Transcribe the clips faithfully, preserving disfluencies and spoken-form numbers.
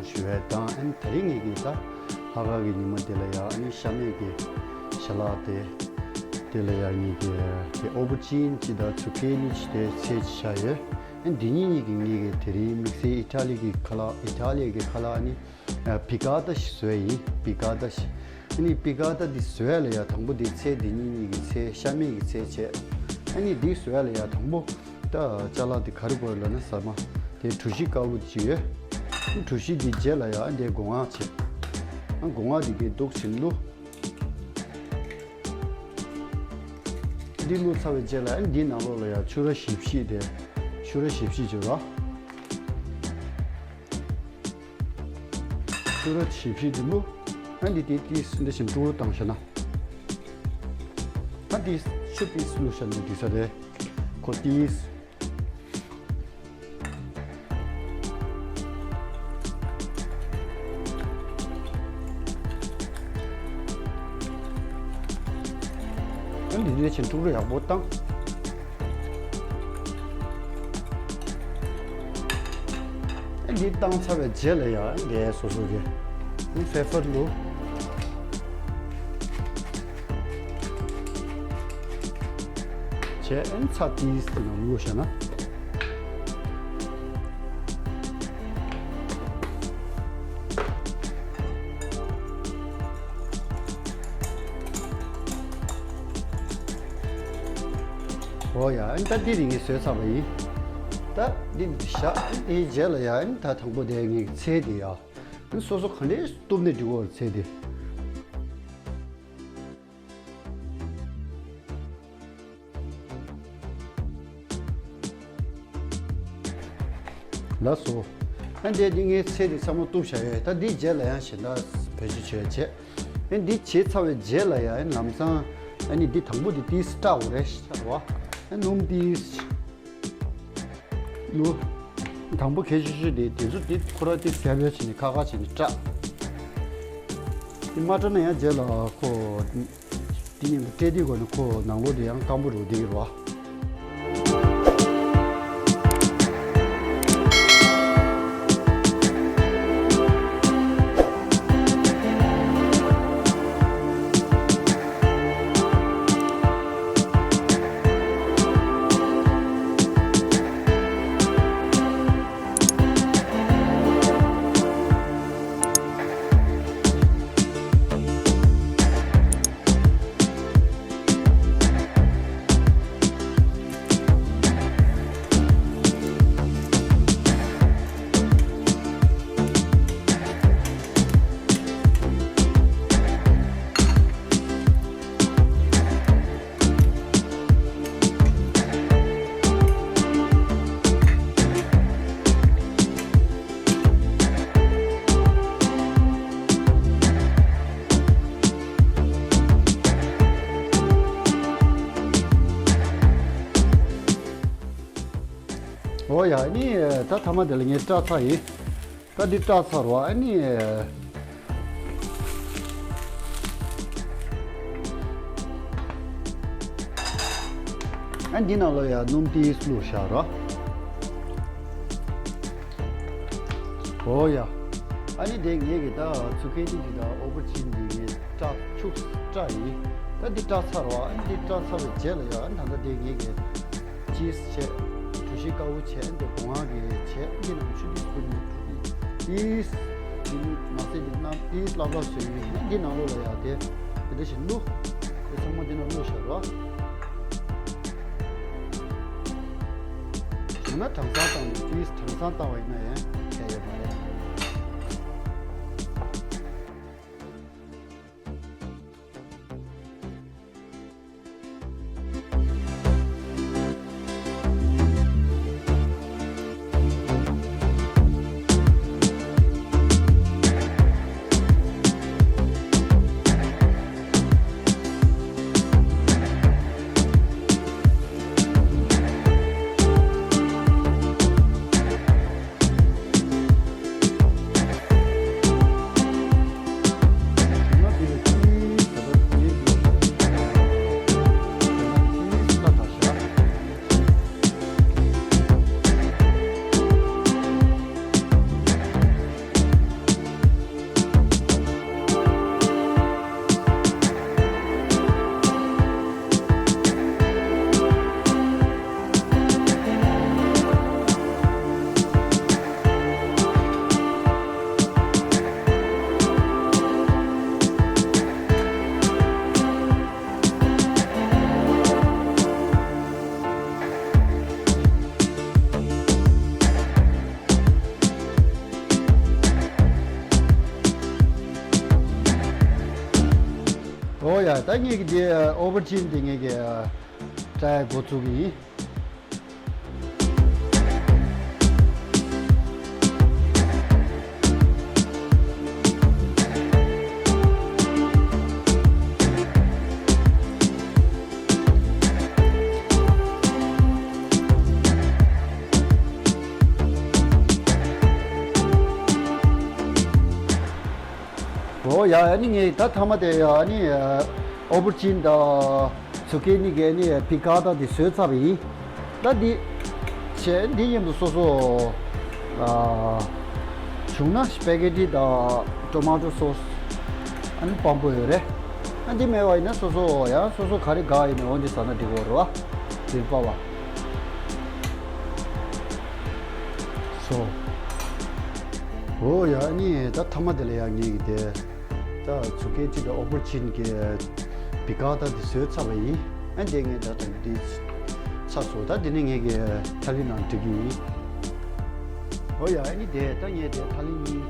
ཞུ་བའི་དང་། ཨ་ནི་དེ་རིང་ངེད་ཀྱིས་ད་ལྷག་དཀར་གྱི་ཉིན་མོ་དེ་ལ་ཡ་ཨ་ནི་ཤ་མེད་ཀྱི་ཞལ་ལག་དེ། དེ་ལ་ཡ་ངེད་ཀྱིས་དེ་ཨོ་བོ་ཅིན་ཅིག་དང་ཛུ་ཀི་ནི་ཅིག་དེ་ཚལ་ཅིག་བཞག་ཡོད། ཨ་ནི་འདི་གཉིས་གཉིས་ཀྱིས་ངེད་ཀྱིས་དེ་རིང་དམིགས་བསལ་ཨི་ཊ་ལི་གི་ཁ་ལག་ཨི་ཊ་ལི་གི་ཁ་ལག་ཨ་ནི་པི་ཀ་ཏ་ཞིག་བཟོས་ཡིན། པི་ཀ་ཏ་ཞིག་ཨ་ནི་པི་ཀ་ཏ་འདི་བཟོས་ལ་ཡ་དང་པོ་འདི་ཚལ་འདི་གཉིས་གཉིས་ཀྱི་ཚལ་ཤ་མེད་ཀྱི་ཚལ་བྱས། ཨ་ནི་འདི་བཟོས་ལ་ཡ་དང་པོ། ད་ཅ་ལག་དེ་ག་རེ་དགོས་ལབ་ན་ཟ་མ། དེ་གྲོ་ཞིབ་དཀར་པོ་དེ་ཅིག་ཡོད། གྲོ་ཞིབ་དེ་རྗེས་ལ་ཡ་འདི་སྒོ་ང་བྱེད། སྒོ་ང་དེ་གའི་འདུག་ཅིང་བླུགས། འདི་བླུགས་ཚར་བའི་རྗེས་ལ་འདི་ནང་ལོགས་ལ་ཡ་ཆུ་ར་ཞིབ་ཞིབ་དེ། ཆུ་ར་ཞིབ་ཞིབ་བྱེད་རོགས། ཆུ་ར་ཞིབ་ཞིབ་དེ་བླུགས། འདི་དེ་དེ་འདི་བཞིན་དཀྲུག་བཏང་བྱས་ན། ཨ་དེ་ཆུ་དེ་བླུགས་བྱས་ན་འགྲིག་ས་རེད། ཁོ་དེ། ཨ་འདི་འདྲ་བྱས་དཀྲུག་ར་ཡག་པོ་བཏང་། ཨ་འདི་བཏང་ཚར་བའི་རྗེས་ལ་ཡ་འདི་སོ་སོ་གི་ཨ་ཕེ་པར་བླུགས། བྱས་ཨ་ཚྭ་ཏིས་དེ་ནང་བླུགས་བྱས་ན། འོ་ཡ། ཨ་ནི་ད་འདི་རིང་གི་བཟོས་ཚར་བ་ཡིན། ད་འདི་བཞག་ཨ་ནི་དེའི་རྗེས་ལ་ཡ་ཨ་ནི་ད་དང་པོ་དེ་ངའི་ཚལ་དེ་ཡ། ཨ་ནི་སོ་སོ་ག་འདྲས་གཏུབ་ནས་འགྲིག་གོ་ཚལ་དེ། ལགས་སོ། ཨ་འདི་འདི་ངའི་ཚལ་དེ་ཚང་མ་གཏུབ་བཞག་ཡོད། ད་འདིའི་རྗེས་ལ་ཡང་གཞན་དག་བེད་སྤྱོད་བྱས་བྱས། ཨ་འདི་བྱས་ཚར་བའི་རྗེས་ལ་ཡང་ལམ་སང་ཨ་ནི་འདི་དང་པོ་འདི་ཏིས་སྐྲག་དགོས་རེད་ཤག་རེད་བ། ཨ་སྣུམ་ཏིས། ལུ། དང་པོ་གལ་ཆེ་ཤོས་དེ་དེ་ཚོ་དེ་ཁོ་ར་དེ་གསལ་པོ་བྱས་ནས་ཁ་ཁ་བྱས་ནས་སྐྲག་དེ་མ་སྐྲག་ན་ཡང་རྗེས་ལ་ཁོ། དེ་ཡིན་པ་སྤྲད་དུས་གོ་ནི་ཁོ་ནང་ལོགས་དེ་ཡང་སྐམ་པོ་རུ་བསྡད་ཡོད་རེད་བ། འོ་ཡ་ནི་ད་ཐ་མ་དེ་ལ་ངས་སྐྲག་ཚར་ཡིན། ད་འདི་སྐྲག་ཚར་བ་ཨ་ནི། ཨ་འདི་ནང་ལོ་ཡ་སྣུམ་ཏིས་བླུགས་བཞག་རོགས། འོ་ཡ། ཨ་ནི་དེ་ངས་གི་ད་ཚུ་ཀེ་ནི་འདི་དང་ཨོ་བར་ཅིན་འདི་ངས་སྐྲག་ཆུག་སྐྲག་ཡིན། ད་འདི་སྐྲག་ཚར་བ་ཨ་ནི་འདི་སྐྲག་ཚར་བའི་རྗེས་ལ་ཡ་ཨ་ནི་ད་ལྟ་དེ་ངས་གི། ཅིས་བྱས། གྲོ་ཞིབ་དཀར་པོ་བྱས་འདི་སྒོ་ང་གི་བྱས་འདི་ནང་ཆུ་ཏིས་བུད་ནས་ཏིས། འདི་མ་ཟད་འདི་ནང་ཏིས་ལབ་ལབ་བཟོས་ཡོད། འདི་ནང་ལོགས་ལ་ཡ་དེ་དེ་འདྲ་ཞིག་བླུགས། དེ་ཚང་མ་འདི་ནང་བླུགས་བཞག་རོགས། བྱས་ན་གྲང་སར་བཏང་ནས་ཏིས་གྲང་སར་བཏང་བ་ཡིན་ན་ཡང་གལ་ཡོད་མ་རེད། ཡ། ད་ངེད་ཀྱི་དེ་ཨོ་བར་ཅིན་དེ་ངེད་ཀྱི་ཨ་ཊ་ཡ་འགོ་བཙུགས་ཀྱི་ཡིན། ཨོ་ཡ། ཨ་ནི་ངས་ད་མཐའ་མ་དེ་ཡ་ཨ་ནི་ཨོ་བར་ཅིན་དང་ཚུ་ཀི་ནི་གི་ཨ་ནི་པི་ཀ་ཊ་དེ་བཟོས་ཚར་བ་ཡིན། ད་འདི་བྱས་འདི་མཉམ་དུ་སོ་སོ་ཨ་བྱུང་ན་སི་པེ་གེ་ཊི་དང་ཊོ་མ་ཊོ་སོ་སི་ཨ་ནི་སྤམ་པོ་ཡོད་རེད། ཨ་འདི་མེད་པ་ཡིན་ན་སོ་སོ་ཡང་སོ་སོ་ག་རེ་དགའ་ཡིན་ན་འོ་འདི་ཟ་ན་འགྲིག་གོ་རེད་བ། འདིར་པ་བ། སོ། འོ་ཡ། ཨ་ནི་ད་མཐའ་མ་དེ་ལ་ཡ་ངེད་ཀྱི་དེ་ད་ཚུ་ཀི་ཊི་དང་ཨོ་བར་ཅིན་གྱི་པི་ཀ་ཊ་དེ་བཟོས་ཚར་བ་ཡིན། ཨ་འདི་ངས་ད་ད་འདི་ཚར་སོང་། ད་འདི་ནི་ངེད་ཀྱི་ཐ་ལི་ནང་འགྲིག་གི་ཡིན། འོ་ཡ། ཨ་ནི་དེ་ད་ངས་དེ་ཐ་ལི་གཉིས་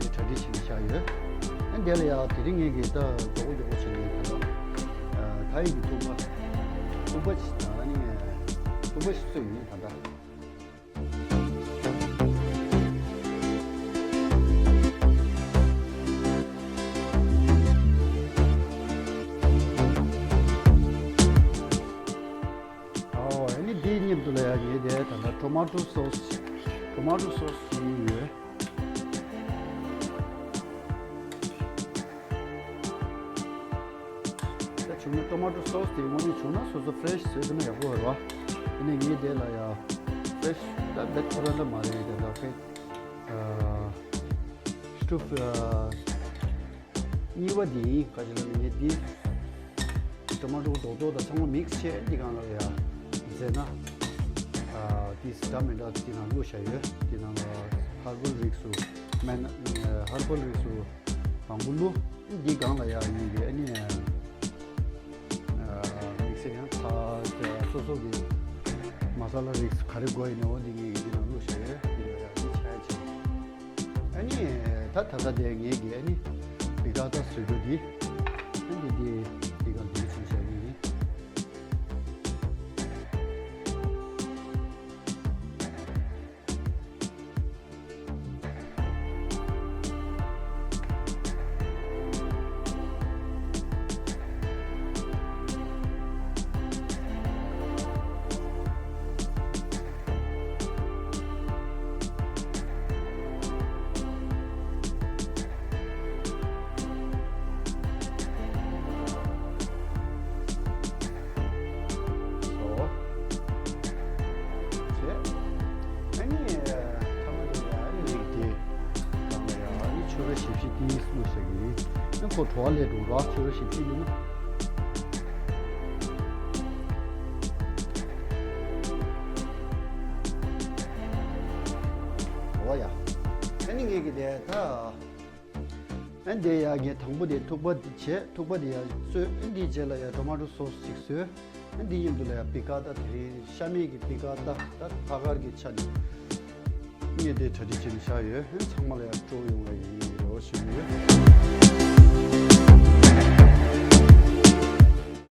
དེ་གྲ་སྒྲིག་བྱས་ནས་བཞག་ཡོད། ཨ་འདི་ལ་ཡ་དེ་རིང་ངེད་ཀྱི་ད་མགྱོགས་པོ་མགྱོགས་པོ་བྱས་ནས་ད་ད་ཐ་ཡིག་གི་ཐུག་པ་ཐུག་པ་ཞིག་ད་ཨ་ནི་ཐུག་པ་ཞིག་བཙོས་ཡིན་ད་ད། ཨོ། ཨ་ནི་འདིའི་མཉམ་དུ་ལ་ཡ་ངས་དེ་ད་ལྟ་ཊོ་མ་ཊོ་སོ་སི། ཊོ་མ་ཊོ་སོ་སི་ཞིག་ཡོད། ད་བྱུང་ན་ཊོ་མ་ཊོ་སོ་སི་དེ་དངོས་གནས་བྱུང་ན་སོ་སོ་ཕེ་རེ་ཤི་བཟོས་ཐུབ་ན་ཡག་པོ་རེད་བ། དེ་ནས་ངས་དེ་ལ་ཡ་ཕེ་རེ་ཤི་ད་དེ་ཁོ་རང་ད་མ་རེད། དེ་ད་ཕེ་ཨ་སི་ཊུ་ཕི་ཨ་གཉིས་པ་དེ་ཡིན། ག་ཅི་ལབ་ན་ངས་དེ་ཊོ་མ་ཊོ་རྡོག་རྡོག་དང་ཚང་མ་མིག་སི་བྱས་འདི་སྒང་ལ་ཡ་མཛད་ན་ཨ་དེ་འདྲ་མི་འདྲ་དེ་ནང་བླུགས་བཞག་ཡོད། དེ་ནང་ལ་ཧར་བལ་རིགས་སུ་སྨན་ཧར་བལ་རིགས་སུ་མང་པོ་བླུགས། འདི་སྒང་ལ་ཡ་ཡིན་པའི་ཨ་ནི་ཨ་དམིགས་བསལ་ཡང་ཚ་སོ་སོ་གི་མ་ས་ལ་རིགས་ག་རེ་དགོས་ཡིན་ནའོ་འདི་ངས་ཀྱི་འདི་ནང་བླུགས་བཞག་ཡོད། འདི་ལ་ཡ་འདི་ཆ་ཡ་ཆེ། ཨ་ནི་ད་ད་ལྟ་དེ་ངས་ཀྱི་ཨ་ནི་པི་ཀ་ཊ་བཟོ་རྒྱུ་འདི་ཨ་ནི་འདི་འདི་སྒང་འདི་བྱུང་བཞག་གི་ཡིན། བྱས། ཨ་ནི་ཐ་མ་དེ་ལ་ཨ་ནི་ལེགས་ཏེ། ཐ་མ་ཡ་ཨ་ནི་ཆུ་ར་ཞིབ་ཞིབ་ཏིས་བླུགས་བཞག་གི་རེད། ཨ་ཁོ་བྲོ་བ་ལས་འགྲོ་ར་ཆུ་ར་ཞིབ་ཞིབ་ཡིན་ན། འོ་ཡ། ཨ་ནི་ངས་ཀྱི་དེ་ད། ཨ་འདི་ཡ་ངས་དང་པོ་དེ་ཐུག་པ་དེ་བྱས། ཐུག་པ་དེ་ཡ་བཟོས། ཨ་འདིའི་རྗེས་ལ་ཡ་ཊོ་མ་ཊོ་སོ་སི་ཅིག་བཟོས། ཨ་འདི་མཉམ་དུ་ལ་ཡ་པི་ཀ་ཊ་དེ་རིང་ཤ་མེད་ཀྱི་པི་ཀ་ཊ་ད་ཐ་གར་གྱི་ཆ་ནས་ངས་དེ་གྲ་སྒྲིག་བྱས་ནས་བཞག་ཡོད། ཨ་ཚང་མ་ལ་ཡ་སྤྲོ་ཡོང་བ་ཡིན་རོགས་ཞུ་གི་ཡོད།